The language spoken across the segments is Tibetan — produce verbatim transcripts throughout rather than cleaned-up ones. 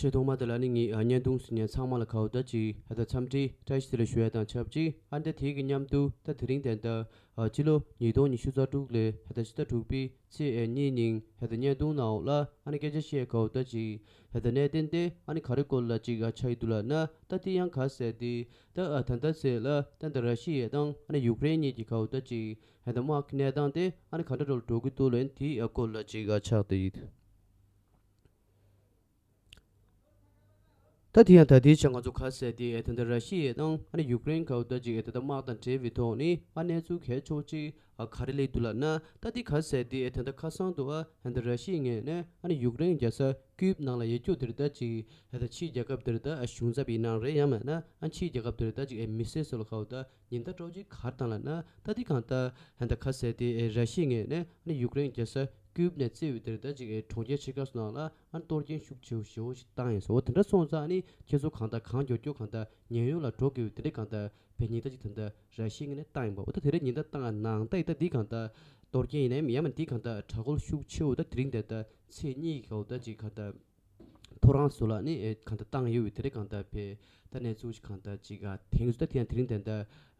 ཆེས་ཐོག་མ་དེ་ལ་ནི་ངས་ཨ་བརྙན་ཐུང་གཟིགས་མཁན་ཚང་མ་ལ་ག་བོ་ད་ཅིག་ཧ་ད་འཚམས་འདྲི་བཀྲ་ཤིས་བདེ་ལེགས་ཞུ་ཡ་དང་ཆབས་ཅིག་ཨ་འདི་དེ་གི་མཉམ་དུ་ད་དེ་རིང་དེ་འདྲ་ཨ་ཕྱི་ལོ་ཉིས་སྟོང་ཉི་ཤུ་རྩ་དྲུག་ལོའི་ཧ་ད་ཕྱི་ཟླ་དྲུག་པའི་ཚེས་ཨ་གཉིས་ཉིན་ཧ་ད་བརྙན་ཐུང་ནང་འོག་ལ་ཨ་ནི་སྐད་ཆ་བཤད་ག་བོ་ད་ཅིག་ཧ་ད་གནད་དོན་དེ་ཨ་ནི་ག་རེ་སྐོར་ལ་ཅིག་ཨ་ཆགས་ཡི་འདུག་ལབ་ན། ད་དེ་ཡང་ག་ཟེར་དེ་ད་ཨ་ད་ལྟ་ཚེས་ལ་ད་ད་ར་ཤི་ཡ་དང་ཨ་ནི་ཡུཀ་རེན་གཉིས་ཀྱི་ག་བོ་ད་ཅིག་ཧ་ད་དམག་གི་གནས་སྟངས་དེ་ཨ་ནི་ག་འདྲ་འགྲོ་འགྲོ་གི་འདུག་ལབ་ན་དེའི་ཨ་སྐོར་ལ་ཅིག་ཨ་ཆགས་བསྡད་ཡོད། ད་དེ་ཡང་ད་ལྟའི་ཆ་ང་ཚོ་ག་ཟེར་དེ་ཨེ་ད་ལྟ་ར་ཤི་ཡ་དང་ཨ་ནི་ཡུཀ་རེན་ག་བོ་ད་ཅིག་ཨེ་ད་ལྟ་དམག་དང་འབྲེལ་བའི་ཐོག་ནས་ཨ་གནས་ཚུལ་གལ་ཆེ་བོ་ཅིག་ཨ་ག་རེ་སླེབས་འདུག་ལབ་ན། ད་དེ་ག་ཟེར་དེ་ཨེ་ད་ལྟ་ཁ་སང་དུ་ཨ་ཨེ་ད་ལྟ་ར་ཤི་ཡའི་ངོས་ནས་ཨ་ནི་ཡུཀ་རེན་རྒྱལ་ས་ཀིབ་ནང་ལ་ཡོད་རྒྱུ་དེ་རེད། ད་ཅིག་ཨེ་ད་ཕྱིའི་རྒྱལ་ཁབ་དེ་རེད། ད་ཨ་གཞུང་ཚབ་ཡིན་ནའང་རེད། ཡང་མིན་ན་ཨ་ཕྱིའི་རྒྱལ་ཁབ་དེ་རེད། ད་ཅིག་ཨེ་མི་སེར་ཚོ་ལ་ག་བོ་ད་ཉེན་བརྡ་འདྲ་བོ་ཅིག་ག་རེ་བཏང་ལབ་ན། ད་དེ་གང་ལྟར་ཨེ་ད་ག་ཟེར་དེ་ཨེ་ར་ཤི་ཡའི་ངོས་ནས་ཨ་ནི་ཡུཀ་རེན་རྒྱལ་ས་ཀིབ་ནས་བརྩིས་པའི་དེར་ད་ཅིག་ཨེ་གྲོང་ཁྱེར་ཆེ་ཁག་སོགས་ནང་ལ་ཨ་ནི་གཏོར་སྐྱོན་ཤུགས་ཆེ་བོ་ཞེ་བོ་ཞིག་བཏང་ཡིན་ཟེར། འོ་དེ་འདྲ་སོང་ཙང་ཨ་ནི་ཁྱེད་ཚོ་གང་ལྟར་གང་མགྱོགས་མགྱོགས་གང་ལྟར་ཉེན་གཡོལ་ལ་འགྲོ་དགོས་པའི་དེ་འདྲའི་གང་ལྟར་བའི་ཉེན་བརྡ་ཅིག་ད་ལྟ་ར་ཤི་ཡའི་ངོས་ནས་བཏང་ཡིན་པ། འོ་ད་དེ་འདྲའི་ཉེན་བརྡ་བཏང་ནའང་ད་ད་འདི་གང་ལྟར་གཏོར་སྐྱོན་ཡིན་ནའི་ཡང་མིན་འདི་གང་ལྟར་དྲག་རྒོལ་ཤུགས་ཆེ་བོ་ད་དེ་རིང་ད་ལྟ་ཚེས་གཉིས་ཀྱི་སྐབས་ད་ཅིག་གང་ལྟར་ཐོ་རངས་སུ་ལ་ནི་ཨེ་གང་ལྟར་བཏང་ཡོད་པའི་དེ་རིང་གང་ལྟར་བའི་ད་གནས་ཚུལ་ཞིག་གང་ལྟར་ཅིག་ཨ་དེང་སུ་ད་དེ་ཡང་དེ་རིང་ད་ལྟ་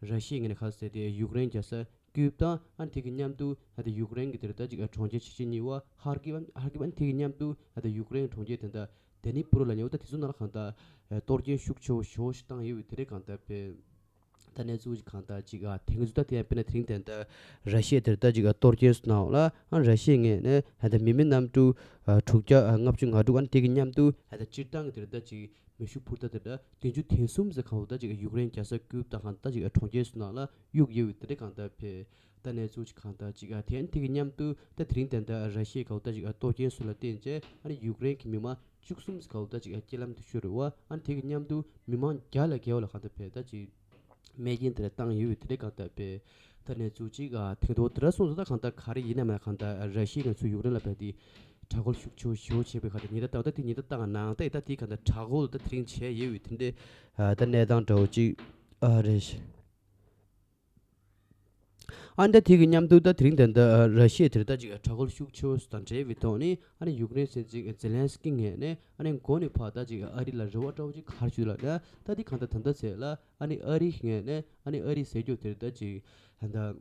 ར་ཤི་ཡའི་ངོས་ནས་ག་ཟེར་དེ་ཡུཀ་རེན་རྒྱལ་ས་ཀིབ་དང་ཨ་ནི་དེ་གི་མཉམ་དུ་ཨ་ད་ཡུཀ་རེན་གྱི་དེར་ད་ཅིག་ཨ་གྲོང་ཁྱེར་ཆེ་ཆེ་གཉིས་པ་ཧར་ཀིབ་ཨ་ཧར་ཀིབ་ཨ་ནི་དེ་གི་མཉམ་དུ་ཨ་ད་ཡུཀ་རེན་གྱི་གྲོང་ཁྱེར་དེ་ད་དེ་ནི་པུ་རུ་ལ་ཉེ་བོ་ད་དེ་ཚོ་ནང་ལ་གང་ལྟར་ཨ་གཏོར་སྐྱོན་ཤུགས་ཆེ་བོ་ཞེ་བོ་ཞིག་བཏང་ཡོད་པའི་དེ་རིང་གང་ལྟར་བའི་ད་གནས་ཚུལ་ཞིག་གང་ལྟར་ཅིག་ཨ་དེང་གི་ཚུལ་ད་དེ་ཡང་དཔེར་ན་དེ་རིང་དེ་ད་ར་ཤི་ཡའི་དེར་ད་ཅིག་ཨ་གཏོར་སྐྱོན་སུ་ནང་ལ་ཨ་ར་ཤི་ཡའི་ངོས་ནས་ཨ་ད་མི་མེད་གནམ་གྲུ་ཨ་དྲུག་བརྒྱ་ཨ་ལྔ་བཅུ་ང་དྲུག་ཨ་ནི་དེ་གི་མཉམ་དུ་ཨ་ད་སྤྱིར་བཏང་གི་དེར་ད་ཅིག་མེ་ཤུགས་འཕུར་མདའ་དེ་འདྲ་བདུན་ཅུ་དོན་གསུམ་ཟེར་གང་བོ་ད་ཅིག་ཡུཀ་རེན་རྒྱལ་ས་ཀིབ་དང་གང་ད་ཅིག་གྲོང་ཁྱེར་སུ་ནང་ལ་གཡུག་ཡོད་པའི་དེ་འདྲ་གང་ལྟར་བས་ད་གནས་ཚུལ་ཅིག་གང་ལྟར་ཅིག་ཨ་དེ་ཨ་ནི་དེ་གི་མཉམ་དུ་ད་དེ་རིང་དེ་འདྲ་ར་ཤི་ཡའི་གང་བོ་ད་ཅིག་ཨ་གཏོར་སྐྱོན་སུ་ལ་བརྟེན་བྱས་ཨ་ནི་ཡུཀ་རེན་གྱི་མི་མང་བཅུ་གསུམ་ཟེར་གང་བོ་ད་ཅིག་ཨ་རྐྱེན་ལམ་དུ་ཤོར་རེད་བ། ཨ་ནི་དེ་གི་མཉམ་དུ་མི་མང་བརྒྱ་ལས་བརྒལ་བ་ལ་གང་ལྟར་བས་ད་ཅིག་རྨས་སྐྱོན་དེ་འདྲ་བཏང་ཡོད་པའི་དེ་འདྲ་གང་ལྟར་བས་ད་གནས་ཚུལ་ཅིག་ཨ་དེ་འདྲ་དེ་འདྲ་སོང་ཙང་ད་གང་ལྟར་ག་རེ་ཡིན་ན་མིན་ན་གང་ལྟར་ར་ཤི་ཡ་ཚོས་ཡུཀ་རེན་ལ་བས་དེ་དྲག་རྒོལ་ཤུགས་ཆེ་བོ་ཞེ་བོ་བྱས་པའི་ཁ་ཐུག་ཉེན་བརྡ་བཏང་ད་དེ་ཉེན་བརྡ་བཏང་ནའང་ད་ད་དེའི་ཁ་ཐུག་དྲག་རྒོལ་ད་དེ་རིང་བྱས་ཡོད་པའི་དེ་འདྲའི་ཨ་ད་གནས་སྟངས་འདྲ་བོ་ཅིག་ཨ་རེད། ཨ་ད་དེ་གི་མཉམ་དུ་ད་དེ་རིང་ད་ད་ར་ཤི་ཡ་དེར་ད་ཅིག་དྲག་རྒོལ་ཤུགས་ཆེ་བོ་དང་འབྲེལ་བའི་ཐོག་ནས་ཨ་ནི་ཡུཀ་རེན་སྲིད་འཛིན་ཛེ་ལན་སི་ཀི་ངོས་ནས་ཨ་ནི་མགོ་ནས་ཕར་ད་ཅིག་ཨ་རི་ལ་རེ་བ་འདྲ་བོ་ཅིག་ག་རེ་ཞུས་ལབ་ན་ད་དེ་གང་ལྟར་ད་ལྟ་ཚེ་ལ་ཨ་ནི་ཨ་རི་ངོས་ནས་ཨ་ནི་ཨ་རི་ཟེར་རྒྱུ་དེར་ད་ཅིག་ད་ད།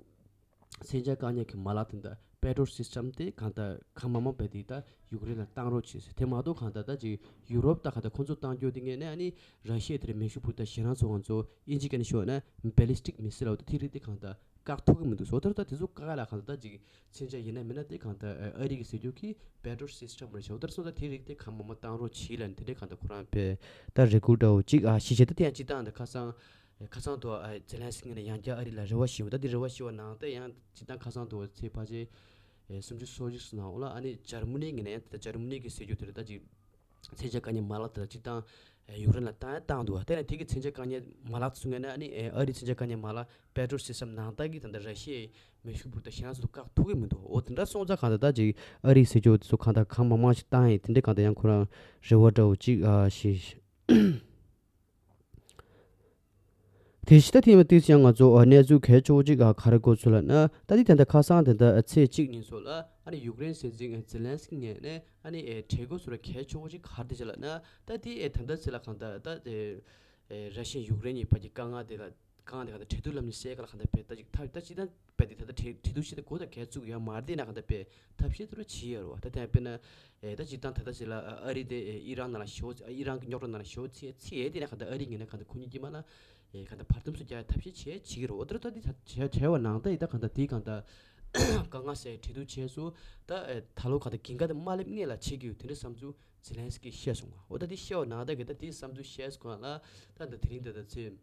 མཚོན་ཆ་བཀག་ཉར་གྱི་མ་ལག་དེ་འདྲ་པེ་ཏྲོ་སི་སི་ཊམ་དེ་གང་ལྟར་གང་མང་མང་བས་དེ་ད་ཡུཀ་རེན་ལ་བཏང་རོགས་བྱེད་ཟེར། དེ་མ་གཏོགས་གང་ལྟར་ད་ཅིག་ཡུ་རོབ་ད་གང་ལྟར་ཁོང་ཚོ་བཏང་རྒྱུ་དེ་ངས་ནས་ཨ་ནི་ར་ཤི་ཡ་དེར་མེ་ཤུགས་འཕུར་མདའ་ཞེད་སྣང་ཚོགས་ང་ཚོ་ཨིན་ཇི་སྐད་ནས་ཤོད་ན་བེ་ལི་སི་ཊིག་མི་སི་ལ་འོ་ད་དེ་རིགས་དེ་གང་ལྟར་བཀག་ཐུབ་ཀྱི་མི་འདུག་ཟེར། འོ་ད་ད་དེ་ཚོ་བཀག་ཡ་ལ་གང་ལྟར་ད་ཅིག་མཚོན་ཆ་ཡིན་ན་མིན་ན་དེ་གང་ལྟར་ཨ་རི་གི་ཟེར་རྒྱུ་གི་པེ་ཏྲོ་སི་སི་ཊམ་རེད་ཤག་འོ་ད་སོང་ད་དེ་རིགས་དེ་གང་མང་མང་བཏང་རོགས་བྱེད་ལབ་ནས་དེ་འདྲ་གང་ལྟར་ཁོ་རང་བས་ད་རེ་སྐུལ་འདྲ་བོ་ཅིག་ཨ་ཞིག་བྱས་ད་དེ་ཡང་ཅིག་བཏང་ད་ཁ་སང་། ཁ་སང་དུ་ཨ་ཛེ་ལན་སི་ཀི་ནས་ཡང་བསྐྱར་ཨ་རི་ལ་རེ་བ་ཞུས་པ། ད་དེ་རེ་བ་ཞུས་པ་ནང་ད་ཡང་སྤྱིར་བཏང་ཁ་སང་དུ་ཚེས་ཕལ་ཆེར་སུམ་ཅུ་སོ་གཅིག་ཙམ་ནང་འོག་ལ་ཨ་ནི་འཇར་མ་ནི་གི་ནས་ད་འཇར་མ་ནི་གི་ཟེར་རྒྱུ་དེ་རེད། ད་ཅིག་མཚོན་ཆ་བཀག་ཉར་མ་ལག་དེ་ལ་སྤྱིར་བཏང་ཡུཀ་རེན་ལ་བཏང་ཡ་བཏང་འདུག་བ། དེ་ནས་དེ་གི་མཚོན་ཆ་བཀག་ཉར་མ་ལག་དེ་གསུང་ཡ་ན་ཨ་ནི་ཨ་རི་མཚོན་ཆ་བཀག་ཉར་མ་ལག་པེ་ཏྲོ་སི་སི་ཊམ་ནང་ལྟར་གི་ད་ལྟ་ར་ཤི་ཡའི་མེ་ཤུགས་འཕུར་མདའ་ཞེད་སྣང་ཚོགས་བཀག་ཐུབ་ཀྱི་མི་འདུག་འོ་དེ་འདྲ་སོང་ཙང་གང་ལྟར་ད་ཅིག་ཨ་རི་ཟེར་རྒྱུ་དེ་ཚོ་གང་ལྟར་གང་མང་མང་ཞིག་བཏང་ཡིན་དེ་འདྲ་གང་ལྟར་ཡང་ཁོ་རང་རེ་བ་འདྲ་བོ་ཅིག་ཨ་ཞིག་དེ་ཕྱི་ད་ཐེངས་མ་ཏིས་ཡང་ང་ཚོ་གནས་ཚུལ་གལ་ཆེ་བོ་གཅིག་ག་རེ་གོ་ཚུལ་ལབ་ན། ད་དེ་ད་ལྟ་ཁ་སང་དེ་འདྲ་ཚེས་གཅིག་ཉིན་སོགས་ལ་ཨ་ནི་ཡུཀ་རེན་སྲིད་འཛིན་ཛེ་ལན་སི་ཀི་ངོས་ནས་ཨ་ནི་ཨེ་གྲོས་འགོ་སོགས་ལ་གལ་ཆེ་བོ་གཅིག་ག་རེ་དེ་བྱས་ལབ་ན། ད་དེ་ཨེ་ད་ལྟ་ཚེ་ལ་གང་ལྟར་ད་ཨེ་ར་ཤི་ཡ་ཡུཀ་རེན་གཉིས་བར་གྱི་དཀའ་ངལ་དེ་ལ་དཀའ་ངལ་དེ་གང་ལྟར་གྲོས་བསྡུར་ལམ་ནས་སེལ་ག་ལ་གང་ལྟར་བས་ད་ཅིག་ཐབས་ད་ཅིག་ད་བས་དེ་ད་ལྟ་གྲོས་གྲོས་བསྡུར་བྱེད་ད་གོ་ད་གལ་ཚུགས་ཡོད་མ་རེད། དེ་ན་གང་ལྟར་བས་ཐབས་ཤེས་དེ་རུ་བྱེད་ཡོད་རེད་བ། ད་དེ་དཔེར་ན། ཨེ་ད་སྤྱིར་བཏང་ད་ལྟ་ཞིག་ལ་ཨ་རི་དེ་ཨེ་ཨི་རན་ནང་ལ་ཞེ་པོ་ཨི་རན་གྱི་རྙོག་དྲ་ནང་ལ་ཞེ་པོ་ཚིག་ཚིག་ཨེ་དེ་ནས་གང་ལྟར་ཨ་རི་ངོས་ནས་གང་ལྟར་ཁོ་གཉིས་ཀྱི་མ་ལ་ཨེ་གང་ལྟར་བར་འདུམ་སུ་རྒྱག་ཐབས་ཤེས་བྱེད་བྱེད་ཀྱི་རེད། འོ་ད་ད་དེ་ད་བྱས་བྱས་པ་ནང་ད་ཨེ་ད་གང་ལྟར་དེ་གང་ལྟར་དཀའ་ངལ་སེལ་གྲོས་བསྡུར་བྱས་སོང་། ད་ཨེ་ད་ལོ་གང་ལྟར་འགན་ཁག་དེ་མ་སླེབས་སྔོན་ལ་བྱེད་ཀྱི་ཡོད་དེ་འདྲའི་བསམ་ཚུལ་ཛེ་ལན་སི་ཀིས་བཤད་སོང་བ། འོ་ད་དེ་བཤད་པ་ནང་ད་གི་ད་དེ་བསམ་ཚུལ་བཤད་སོང་གང་ལ་ད་ད་དེ་རིང་ད་ད་ཚེ།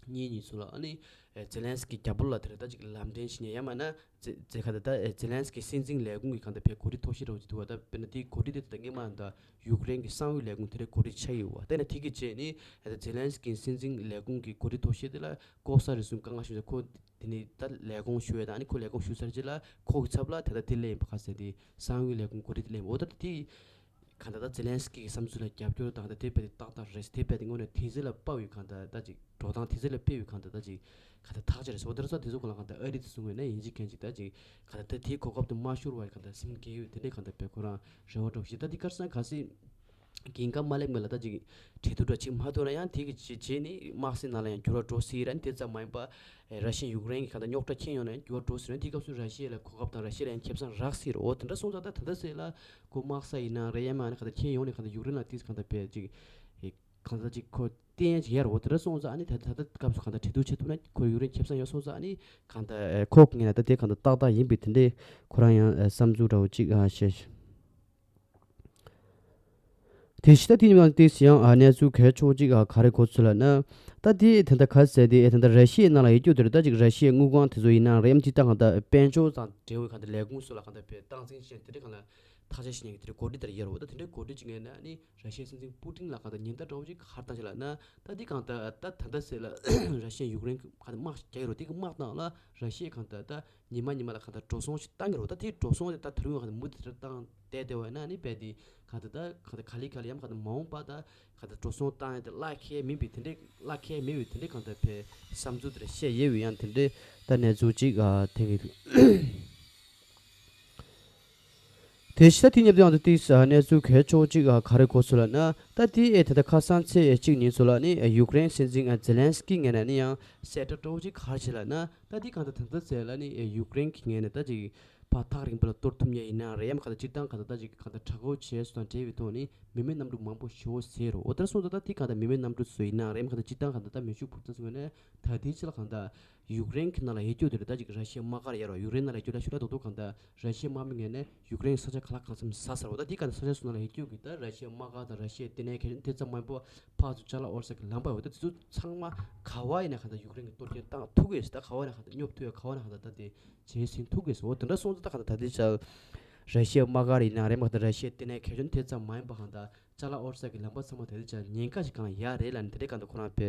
གཉིས་གཉིས་སུ་ལ་ཨ་ནི་ཛེ་ལན་སི་ཀི་རྒྱ་བོད་ལ་དེར་ད་ཅིག་ལམ་སྟོན་ཞིག་ཉན་ཡ་མ་ན་ཛེ་ཛེ་ཁ་ད་ད་ཛེ་ལན་སི་ཀི་སྲིད་འཛིན་ལས་ཁུངས་ཀྱི་གང་ལྟར་བས་གོ་སྒྲིག་ཐོག་ཤེས་རོགས་ཅིག་འདུག་བ། ད་དཔེར་ན་དེའི་གོ་སྒྲིག་དེ་ད་སྔོན་མ་ད་ཡུཀ་རེན་གྱི་གསང་བའི་ལས་ཁུངས་དེ་རེད་གོ་སྒྲིག་ཆགས་ཡོད་བ། དེ་ན་དེ་གི་རྗེས་ནི་ད་ཛེ་ལན་སི་ཀི་སྲིད་འཛིན་ལས་ཁུངས་ཀྱི་གོ་སྒྲིག་ཐོག་ཤེས་དེ་ལ་ལྐོག་ཟ་རེ་ཟུང་དཀའ་ངལ་ཞུ་ས་ཁོ་དེ་ནི་ད་ལས་ཁུངས་ཞུ་ཡ་ད་ཨ་ནི་ཁོ་ལས་ཁུངས་ཞུ་ཚར་རྗེས་ལ་ཁོ་གི་ཚབ་ལ་ད་ད་དེ་སླེབས་ཡིན་པ་ག་ཟེར་དེ་གསང་བའི་ལས་ཁུངས་གོ་སྒྲིག་དེ་སླེབས་ཡིན། འོ་ད་དེ། གང་ལྟར་ད་ཛེ་ལན་སི་ཀི་གི་བསམ་ཚུལ་ལ་རྒྱབ་སྐྱོར་དང་ད་དེ་བས་ཏག་ཏག་རེད། དེ་བས་ཏེ་དངོས་གནས་དེ་ཚོ་ལ་དཔའ་བའི་གང་ལྟར་ད་ཅིག་འགྲོ་སྟངས་དེ་ཚོ་ལ་དཔེ་བའི་གང་ལྟར་ད་ཅིག་གང་ལྟར་ཐག་ཆོད་རེད་ཟེར་བ་དེ་རེད་ས། དེ་ཚོ་གང་ལ་གང་ལྟར་ཨ་རི་དེ་ཚོ་ངོས་ནས་ཡིན་གཅིག་མཁན་གཅིག་ད་ཅིག་གང་ལྟར་ད་དེའི་གོ་སྐབས་དེ་མ་ཤོར་བ་གང་ལྟར་སེམས་འགན་ཡོད་དེ་འདྲའི་གང་ལྟར་བས་ཁོ་རང་རེ་བ་འདྲ་བོ་ཞིག་ད་དེ་གར་སང་ག་སྲིད་ འགན་ཁག་མ་སླེབས་སྔོན་ལ་ད་ཅིག་གྲོས་བསྡུར་འདྲ་ཅིག་མ་ཐུབ་ན་ཡང་དེ་གི་རྗེས་རྗེས་ནས་དམག་སའི་ནང་ལ་ཡང་འགྱུར་བ་འགྲོ་སྲིད་ར། དེ་ཙམ་མ་ཡིན་པ་ར་ཤི་ཡ་ཡུཀ་རེན་གྱི་གང་ལྟར་རྙོག་དྲ་ཁྱེར་ཡོང་ན་ཡང་འགྱུར་བ་འགྲོ་སྲིད་ར། དེ་སྐབས་སུ་ར་ཤི་ཡ་ལ་གོ་སྐབས་དང་ར་ཤི་ཡ་ལ་ཡང་ཁེ་བཟང་རག་སྲིད་ར། འོ་དེ་འདྲ་སོང་ཙང་ད་ད་ལྟ་ཟེར་ལ་ཁོ་དམག་ས་ཡིན་ན་རེད་ཡ་མ་ནི་གང་ལྟར་ཁྱེར་ཡོང་ནས་གང་ལྟར་ཡུཀ་རེན་ལ་དེ་གང་ལྟར་བས་ཅིག་གང་ལྟར་ཅིག་ཁོ་བརྟེན་ཡ་ཅིག་ཡོད་རེད། འོ་དེ་འདྲ་སོང་ཙང་ཨ་ནི་ད་ད་ལྟ་སྐབས་སུ་གང་ལྟར་གྲོས་བསྡུར་བྱེད་ཐུབ་ན་ཁོ་ཡུཀ་རེན་ཁེ་བཟང་ཡོད་སོང་ཙང་ཨ་ནི་གང་ལྟར་ཨེ་ཁོ་ངས་ན་ད་དེ་གང་ལྟར་ཏག་ཏག་ཡིན་པའི་དེ་འདྲའི་ཁོ་རང་ཡང་ཨེ་བསམ་ཚུལ་འདྲ་བོ་ཅིག་ཨ་བཤད། དེ་བཞིན་ད་དེ་ཉིན་ལ་ཏིས་ཡང་ཨ་གནས་ཚུལ་གལ་ཆེ་བོ་ཅིག་ཨ་ག་རེ་གོ་ཚུལ་ལ་ན། ད་དེ་དེ་འདྲ་ག་ཟེར་དེ་ཨེ་དེ་འདྲ་ར་ཤི་ཡའི་ནང་ལ་ཡོད་རྒྱུ་དེ་རེད། ད་ཅིག་ར་ཤི་ཡའི་དངུལ་ཁང་དེ་ཚོ་ཡིན་ན་རེད། ཡང་ཅིག་ད་གང་ལྟར་དཔལ་འབྱོར་དང་འབྲེལ་བའི་གང་ལྟར་ལས་ཁུངས་སོགས་ལ་གང་ལྟར་བའི་སྟངས་འཛིན་བྱས་དེ་འདྲ་གང་ལ་ཐག་གཅོད་བྱེད་མཁན་གྱི་དེ་འདྲའི་འགོ་ཁྲིད་དེ་ཡོད་རེད། འོ་ད་དེ་འདྲའི་འགོ་ཁྲིད་ཅིག་ངེས་ན་ནི་ར་ཤི་ཡའི་སྲིད་འཛིན་པུ་ཏིན་ལ་གང་ལྟར་ཉེན་བརྡ་འདྲ་བོ་ཅིག་ག་རེ་བཏང་ཆེ་ལབ་ན། ད་འདི་གང་ལྟར་ད་ད་ལྟ་ཟེར་ལ་ར་ཤི་ཡ་ཡུཀ་རེན་གྱི་གང་ལྟར་དམག་རྒྱག་གི་རེད། དེ་གི་དམག་སྟངས་ལ་ར་ཤི་ཡས་གང་ལྟར་ད་ཉི་མ་ཉི་མ་ལ་གང་ལྟར་འགྲོ་སོང་ཞིག་བཏང་གི་རེད། ད་དེ་འགྲོ་སོང་དེ་ད་དུས་རིང་གང་ལྟར་མུ་མཐུད་དེ་བཏང་བསྡད་བསྡད་པ་ཡིན་ན་ནི་རྦད་དེ་གང་ལྟར་ད་གང་ལྟར་ག་ལེ་ག་ལེ་ཡང་གང་ལྟར་མ་འོངས་པ་ད་གང་ལྟར་འགྲོ་སོང་བཏང་ཡ་དེ་གླ་འཁེལ་མིན་པའི་དེ་འདྲའི་གླ་འཁེལ་མེད་པའི་དེ་འདྲའི་གང་ལྟར་བའི་བསམ་ཚུལ་དེ་འདྲ་བཤད་ཡོད་པའི་ཡང་དེ་འདྲའི་ད་གནས་ཚུལ་ཅིག་ཨ་ཐེངས་ཀྱི། དེ་བཞིན་ད་དེ་མཉམ་དུ་ཡང་དུ་ཏིས་གནས་ཚུལ་གལ་ཆེ་བོ་གཅིག་ག་རེ་གོ་སོང་ལབ་ན། ད་དེ་ཨེ་ད་ལྟ་ཁ་སང་ཚེས་གཅིག་ཉིན་ཚོ་ལ་ནི་ཡུཀ་རེན་སྲིད་འཛིན་ཛེ་ལན་སི་ཀི་ངོས་ནས་ནི་ཡང་གསལ་བསྒྲགས་སྤྲོ་བོ་གཅིག་ག་རེ་བྱས་ལབ་ན། ད་དེ་གང་ལྟར་ད་ལྟ་ཚེས་ལ་ནི་ཡུཀ་རེན་གྱི་ངོས་ནས་ད་ཅིག་ཕར་ཐག་རིང་པོ་ལ་གཏོར་ཐུབ་མཁན་ཡིན་ན་རེད། ཡང་མ་གང་ལྟར་སྤྱིར་བཏང་གང་ལྟར་ད་ཅིག་གང་ལྟར་དྲག་པོ་བྱས་སོང་དང་འབྲེལ་བའི་ཐོག་ནས་མི་མེད་གནམ་གྲུ་མང་པོ་ཞེ་པོ་བཟོས་རོ། འོ་ད་སོང་ཙང་ད་དེ་གང་ལྟར་མི་མེད་གནམ་གྲུ་བཟོས་ཡིན་ན་རེད། མ་གང་ལྟར་སྤྱིར་བཏང་གང་ལྟར་ད་མེ་ཤུགས་འཕུར་མདའ་ཚོ་ངོས་ནས་ད་དེའི་ཕྱི་ལ་གང་ལྟར། ཡུཀ་རེན་གྱི་ནང་ལ་ཡོད་རྒྱུ་དེ་རེད། ད་ཅིག་ར་ཤི་ཡའི་དམག་སྒར་ཡོད་རེད། ཡུཀ་རེན་ནང་ལ་ཡོད་རྒྱུ་ད་ཤུ་ར་རྡོག་རྡོག་གང་ལྟར་ར་ཤི་ཡའི་དམག་མི་ངོས་ནས་ཡུཀ་རེན་གྱི་ས་ཆ་ག་ལ་གང་འཚམ་ཟ་ཚར་བ། ད་དེ་ག་ནས་ས་ཆ་སུ་ནང་ལ་ཡོད་རྒྱུ་གི་ད་ར་ཤི་ཡའི་དམག་སྒར་དང་ར་ཤི་ཡའི་ལྟེ་གནས་གལ་ཆེན་དེ་ཙམ་མ་ཡིན་པ་ཕར་ཚུར་ཅ་ལག་དབོར་ས་གི་ལམ་པ་ཡོད། ད་དེ་ཚོ་ཚང་མ་ག་བ་ཡིན་ན་གང་ལྟར་ཡུཀ་རེན་གྱི་གཏོར་སྐྱོན་བཏང་ཐུབ་གི་ཟེར། ད་ག་བ་ཡིན་ན་གང་ལྟར་སྙོབ་ཐུབ་ཡ། ག་བ་ཡིན་ན་གང་ལྟར་ད་དེ་བྱེད་ཟིན་ཐུབ་གི་ཟེར། འོ་དེ་འདྲ་སོང་ཙང་ད་གང་ལྟར་ད་དེ་ཆ་ར་ཤི་ཡའི་དམག་སྒར་ཡིན་ན་རེད། མ་གང་ལྟར་ར་ཤི་ཡའི་ལྟེ་གནས་གལ་ཆེན་དེ་ཙམ་མ་ཡིན་པ་གང་ལྟར་ཅ་ལག་དབོར་ས་གི་ལམ་པ་ཚང་མ་དེ་འདྲ་ཆ་ཉེན་ཁ་ཞིག་གང་ཡ་རེད་ལབ་ནས་དེ་འདྲ་གང་ལྟར་ཁོ་རང་པའི་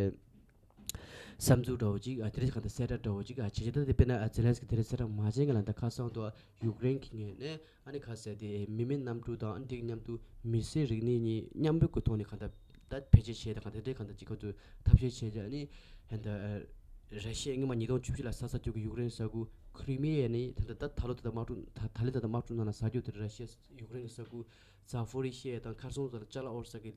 བསམ་ཚུལ་འདྲ་བོ་ཅིག་ཨ་དེ་རིང་གང་ལྟར་གསལ་བསྒྲགས་འདྲ་བོ་ཅིག་ཨ་བྱས་རྗེས་ད་དེ་དཔེར་ན་ཨ་ཛེ་ལན་སི་ཀི་དེ་རིང་གསལ་བསྒྲགས་མ་བྱས་ངེས་ལ་ད་ཁ་སང་དུ་ཡུཀ་རེན་གྱི་ངོས་ནས་ཨ་ནི་ཁ་གསལ་དེ་མི་མེད་གནམ་གྲུ་དང་ཨ་ནི་དེ་གི་མཉམ་དུ་མི་སེར་རིག་གནས་གཉིས་མཉམ་འབྲེལ་གྱི་ཐོག་ནས་གང་ལྟར་ད་བེད་སྤྱོད་བྱས་ཏེ་གང་ལྟར་དེ་གང་ལྟར་ཅིག་ཁོ་ཚོས་ཐབས་ཤེས་བྱས་ཏེ་ཨ་ནི་ཧན་ད་ར་ཤི་ཡས་སྔོན་མ་ཉིས་སྟོང་བཅུ་བཞི་ལ་ཟ་ས་རྒྱུ་གི་ཡུཀ་རེན་ས་ཁུལ་ཁི་རི་མི་ཡ་ནི་ད་ལྟ་ད་ད་ལོ་ད་ལྟ་དམག་འཁྲུག་ད་ད་ལོ་ད་ལྟ་དམག་འཁྲུག་ནང་ལ་ཟ་རྒྱུ་དེ་ར་ཤི་ཡས་ཡུཀ་རེན་གྱི་ས་ཁུལ་ཛ་ཕོ་རི་ཤི་ཡ་དང་ཁར་སོང་སོགས་ལ་ཅ་ལག་དབོར་ས་གི་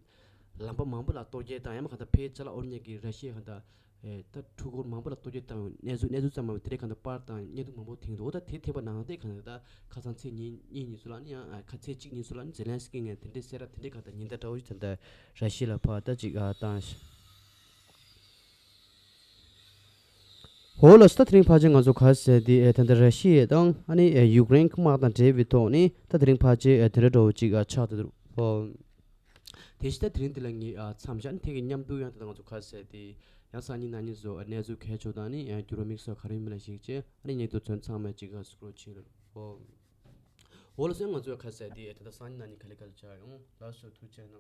ལམ་པ་མང་པོ་ལ་གཏོར་རྒོལ་དང་ཡང་མ་གང་ལྟར་ཕའི་ཅ་ལག་དབོར་མཁན་གྱི་ར་ཤི་ཡ་གང་ལྟར་ཨེ་ད་འཕྲུལ་འཁོར་མང་པོ་ལ་གཏོར་རྒོལ་བཏང་བའི་གནས་ཚུལ་གནས་ཚུལ་ཙམ་མ་ཡིན་པར་དེ་རིང་གང་ལྟར་པར་དང་བརྙན་ཐུང་མང་པོ་ཐོན་འདུག་འོ་ད་དེ་ཐེབས་པ་ནང་དེ་གང་ལྟར་ད་ཁ་སང་ཚེས་ཉིན་གཉིས་ཉིན་སུ་ལ་ནི་ཡང་ཨ་ཁ་ཚེས་གཅིག་ཉིན་སུ་ལ་ནི་ཛེ་ལན་སི་ཀི་ངས་དེ་འདྲའི་གསལ་བསྒྲགས་དེ་འདྲའི་གང་ལྟར་ཉེན་བརྡ་འདྲ་བོ་ཞིག་ད་ལྟ་ར་ཤི་ཡ་ལ་ཕར་ད་ཅིག་ཨ་བཏང་ཤག་འོ་ལགས་སོ། ད་དེ་རིང་ཕལ་ཆེར་ང་ཚོ་ག་རེ་ཟེར་དེ་ཨེ་ད་ལྟ་ར་ཤི་ཡ་དང་ཨ་ནི་ཨེ་ཡུཀ་རེན་གྱི་དམག་དང་འབྲེལ་བའི་ཐོག་ནས་ད་དེ་རིང་ཕལ་ཆེར་ཨེ་དེ་འདྲ་འདྲ་བོ་ཅིག་ཨ་ཆགས་བསྡད་འདུག་འོ། དེ་བཞིན་ད་དེ་རིང་འདི་ལ་ངས་ཨ་མཚམས་བཞག་ནས་དེ་གི་མཉམ་དུ་ཡང་ད་ལྟ་ང་ཚོ་ག་རེ་ཟེར་དེ་ཡང་སང་ཉིན་གནངས་ཉིན་བཟོ་ཨ་གནས་ཚུལ་གལ་ཆེ་དང་ནི་ཨ་འགྱུར་བ་དམིགས་བསལ་ག་རེ་ཡིན་མིན་ལ་གཞིགས་བྱས་ཨ་ནི་ཉིན་ཐོ་ཚོན་ཚང་མ་ཅིག་ཨ་སུ་ཀྲོལ་བྱེད་རོགས། འོ། འོ་ལགས་སོ། ང་ཚོས་ག་རེ་ཟེར་དེ་ཨེ་ད་ལྟ་སང་ཉིན་གནངས་ཉིན་ག་ལེ་ག་ལེ་བྱ་ཡོང་། ལགས་སོ། ཐུགས་རྗེ་གནང་།